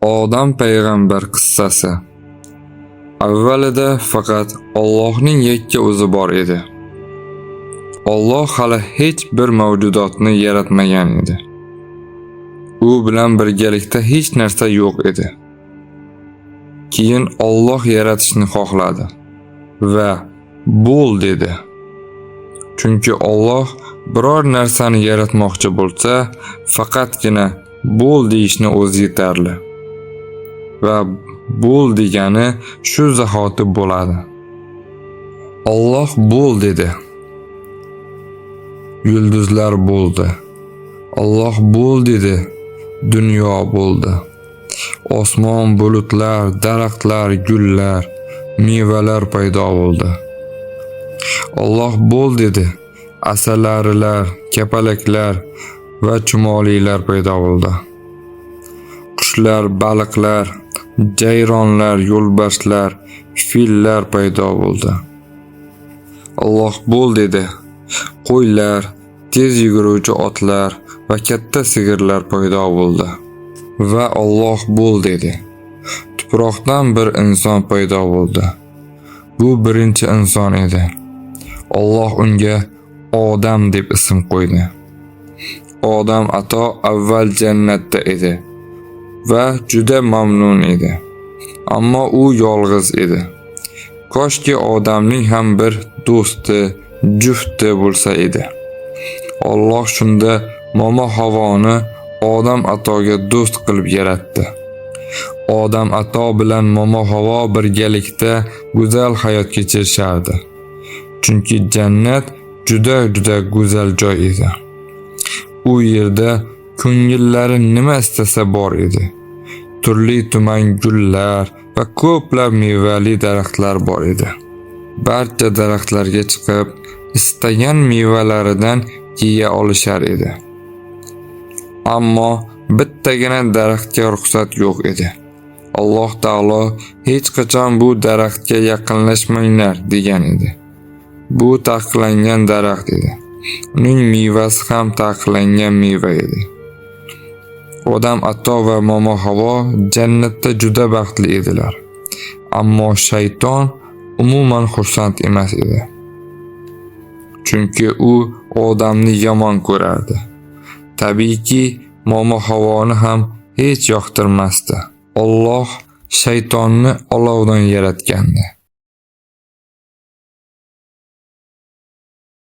Odam payg'ambar qissasi. Avvalida faqat Allohning yakka o'zi bor edi. Alloh hali hech bir mavjudotni yaratmagan edi. U bilan birgalikda hech narsa yo'q edi. Keyin Alloh yaratishni xohladi va "Bo'l" dedi. Chunki Alloh biror narsani yaratmoqchi bo'lsa, faqatgina "bo'l" deyishni o'zi yetarli. Va "bo'l" degani shu zahoti bo'ladi. Alloh "bo'l" dedi. Yulduzlar bo'ldi. Alloh "bo'l" dedi. Dunyo bo'ldi. Osmon, bulutlar, daraxtlar, gullar, mevalar paydo bo'ldi. Alloh "bo'l" dedi. Asalarilar, kapalaklar va chumolilar paydo bo'ldi. Qushlar, baliqlar, jayronlar, yo'lbarslar, fillar paydo bo'ldi. Alloh "bo'l" dedi. Qo'ylar, tez yuguruvchi otlar va katta sigirlar paydo bo'ldi. Va Alloh "bo'l" dedi. Tuproqdan bir inson paydo bo'ldi. Bu birinchi inson edi. Alloh unga Odam deb ism qo'ydi. Odam ato avval jannatda edi va juda mamnun edi. Ammo u yolg'iz edi. Koshki odamning ham bir do'sti, jufti bo'lsa edi. Alloh shunda Momo Havoni Odam atoga do'st qilib yaratdi. Odam ato bilan Momo Havo birgalikda go'zal hayot kechirishardi. Chunki jannat juda-juda go'zal joy edi. U yerda ko'ngillari nima istasa bor edi. Turli tuman gullar va ko'plab mevali daraxtlar bor edi. Barcha daraxtlarga chiqib, istagan mevalaridan yeya olishar edi. Ammo bittagina daraxtga ruxsat yo'q edi. Alloh taolo hech qachon bu daraxtga yaqinlashmanglar degan edi. Bu taqiqlangan daraxt edi. Uning mevasi ham taqiqlangan meva edi. Odam ato va Momo Havo jannatda juda baxtli edilar. Ammo shayton umuman xursand emas edi. Chunki u odamni yomon ko'rardi. Tabiiyki, Momo Havoni ham hech yoqtirmasdi. Alloh shaytonni olovdan yaratgandi.